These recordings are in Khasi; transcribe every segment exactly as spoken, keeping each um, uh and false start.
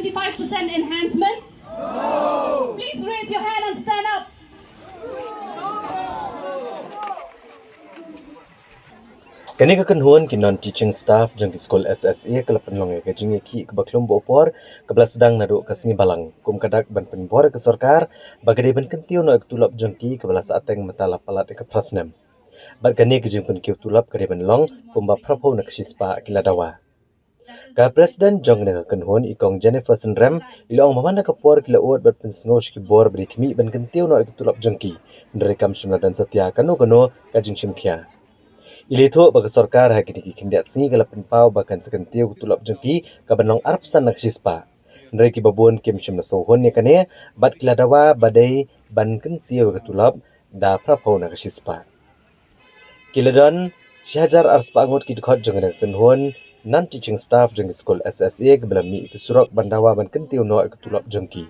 Five percent enhancement? Please raise your hand and stand up. Kane ka kynhun ki non-teaching staff jong ki skul S S A ka la pynlong ïa ka jingïakhih kaba khlem buh por, kaba la sdang naduh ka sngi Balang, kum ka dak ban pynbor ïa ka sorkar ba ka dei ban kyntiew noh ïa ka tulop jong ki kaba la sahteng mynta la palat ïa ka phra snem. Bad kane ka jingpynkiew tulop ka dei ban long kumba phraphew na ka shispah, ki la dawa. Ka president jong kane ka kynhun, i Kong Jennifer Synrem, i la ong ba man la ka por ki la ud bad pynsngew sha ki bor ba dei khmih ban kyntiew noh ïa ka tulop jong ki, hynrei kam shym la don satia kano kano ka jingshim khia. I la ïathuh ba ka sorkar ha kine ki khyndiat sngi ka la pynpaw ba kan sa kyntiew ka tulop jong ki kaban long arphew san na ka shispah, hynrei kiba bun kim shym la sngewhun ïa kane, bad ki la dawa ba dei ban kyntiew ïa ka tulop da phraphew na ka shispah. Ki la don shi hajar arspah ngut ki dkhot jong kane ka kynhun non-teaching staff jong ki skul S S A kiba la mih ïa ki surok ban dawa ban kyntiew noh ïa ka tulop jong ki.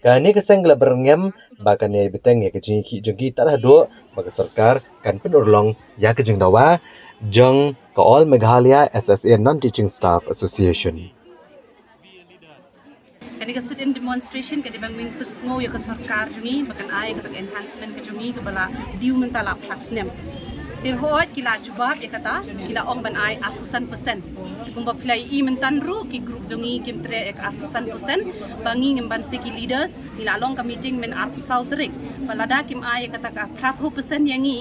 Kane ka seng ka la byrngem ba kan ïai bteng ïa ka jingïakhih jong ki tad haduh ba ka sorkar kan pynurlong ïa ka jingdawa jong ka All Meghalaya S S A Non-Teaching Staff Association. Kane ka sit-in demonstration ka dei ban ngin pynsngew ïa ka sorkar jong ngi ba kan ai kata ka enhancement ka jong ngi kaba la due mynta la phra snem. Te hooid ki la jubab ïa kata, ki la ong ban ai arphew san percent. Te kumba phi la ïohi mynta ruh, ki group jong ngi kim treh ïa ka arphew san percent. Ba ngi ngim ban sa ki leaders, ngi la long ka meeting mynta arphew saw tarik. Ba lada kim ai ïa kata ka phraphew percent ïa ngi,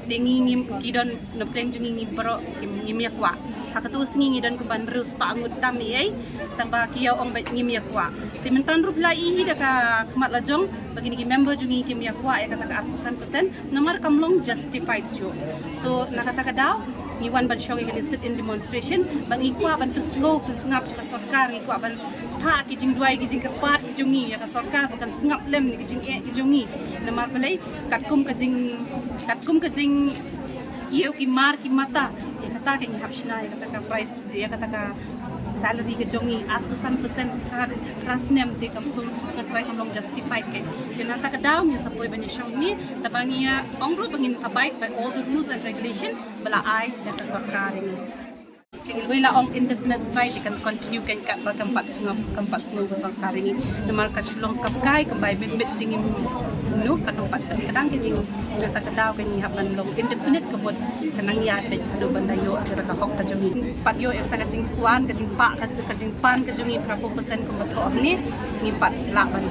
te ngi ngim, ki don na pdeng jong ngi, ngi baroh ngim ïa kwah. Ha kato ka sngi ngi don kumba hynriew spah ngut tam ei ei, tang ba ki ïa ong ba ngim ïa kwah. Te mynta ruh phi la ïohi da ka khmat la jong ba kine ki member jong ngi kim ïa kwah ïa kata ka arphew san percent, namar kam long justified shuh. So na kata ka daw ngi wan ban shong ïa kane sit-in demonstration ba ngi kwah ban pynsngew pynsngap sha ka sorkar, ngi kwah ban phah ki jingduwai ki jingkyrpad ki jong ngi ïa ka sorkar ba kan sngap lem ïa ki jingeh ki jong ngi. Namar balei, katkum ka jing, katkum ka jingkiew ki mar ki mata, ïa kata ka ngi hap shna ïa kata ka price, ïa kata ka salary ka jong ngi arphew san percent phra, phra snem, te kam shu, nga tharai kam long justified. Te na kata ka daw ngi sa poi ban ïa shong ngi, tang ba ngi ïa ong ruh ba ngin abide by all the rules and regulation ba la ai da ka sorkar ïa ngi. Te ngi la ong indefinite strike, te kan continue kan katba kam pat sngap, kam pat sngew ka sorkar ïa ngi. Namar ka shu long kam kai, kam bai mit mit, te ngim, no, kan ong pat kan kdang ka ïa ngi. Kata ka daw ka ngi hap ban long indefinite, ka mut ka nang ïaid beit haduh ban da ïoh ïa ka hok ka jong ngi. Pat ïoh ïa kata ka jingkwan, ka jingpah, ka, ka jingpan ka jong ngi phraphew percent kumba thoh hangne, ngim pat lah ban,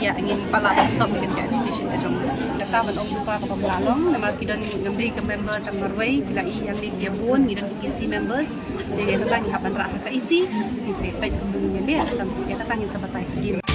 ïa, ngim pat lah ban stop ïa ka agitation ka jong ngi. Kata ban ong lypa kaba ym lah long, namar ki don, ngam dei ka member tang marwei, phi la ïohi hangne ki ïa bun, ngi don ki E C members. Te ïa kata ngi hap ban rah ha ka E C, ngi sa peit kumno ngin ïa leh, ïa kata ngin sa batai hadien.